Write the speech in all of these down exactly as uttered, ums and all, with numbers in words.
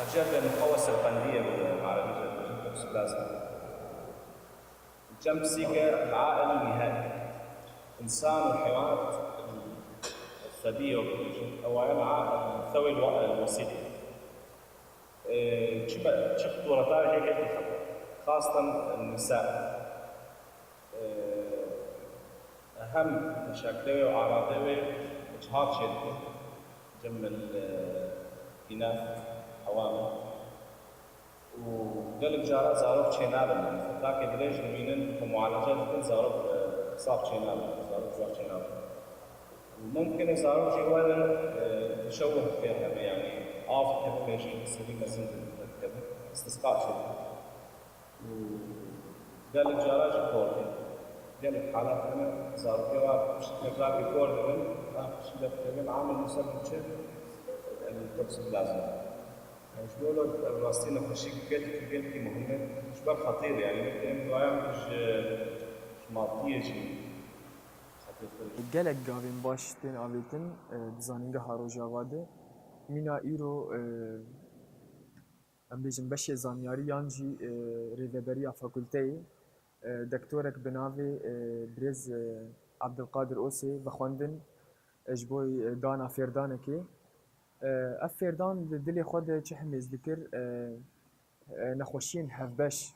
Cedde muqewe serpendiyê bi erebî jî dibêjin, toksoplasma. Cem pisîke, العائل النهائي. İnsan û heywanat الثدي wek dibêjin, ew aya العائل الثوي الوسيط. Ee, çi be, çi xitûreta jê lê dixin. Xaseten nisa. Ee, hem meşakilê wê û aradê wê cihar çêdikin. Cem el, e, înath, hewame. Û gelek cara zarok çênabin. Yani, fetakê dirêj dibînin, ku mualece dikin, zarok, e, saf çênabin, zarok cihar çênabin. Û mumkin e zarok jî were, e, teşewuh pê hebe, yani, av dikevin, mêjî serî mezin dikevin, istisqa çêdikin. Û gelek cara jî kor dibin. Gelek halat hene, zarokê wa piştî tekrarkî kor dibin, an piştî de dikevin, amil musebib çi? El toksoplasma. Yani ji bo rastî nexweşî gelkî, gelkî muhim e. Ji ber xetîr e, yani wekî em dizanin ji, ji madiyê jî xetîrtir e. Gelek gavên baş tên avêtin, e, di zanîngeha Rojava de. Mîna îro, e, em bêjin beşê zanyarî yan jî, e, rêveberiya fakulteyê, e, dektorek bi navê, e, birêz, e, Abdulkadir Osê vexwendin, e, ji bo, e, dana fêrdanekê. E, ev fêrdan di dilê xwe de çi himêz dikir, e, e, nexweşiyên hevbeş,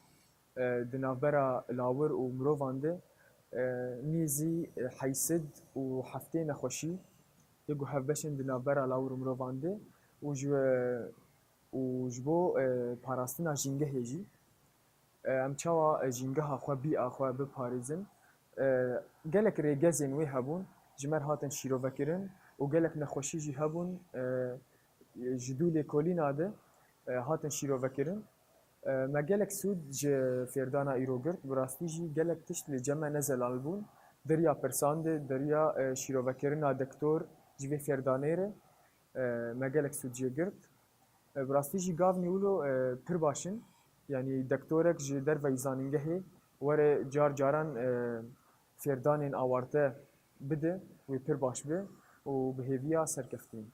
e, di navbera lawir û mirovan de, e, nêzî, e, heysid û heftê nexweşî yê ku hevbeş in di navbera lawir û mirovan de û ji, û ji bo, e, parastina jîngehê jî, e, em çawa, e, jîngeha xwe, bîa xwe biparêzin. E, gelek rêgezên wê hebûn, ji me re hatin şîrovekirin û gelek nexweşî jî hebûn, e, ji dû lêkolîna de, e, hatin şîrovekirin. E, me gelek sûd ji fêrdana îro girt, bi rastî jî gelek tişt li cem me ne zelal bûn. Di riya pirsan de, di riya, e, şîrovekirina dektor ji vê fêrdanê re, e, me gelek sûd jê girt. E, bi rastî jî gavnî wilo, e, pir baş in. Yanî dektorek ji derveyî zanîngehê were car caran, e, fêrdanên awarte bide, wê pir baş be û bi hêviya serkeftinê.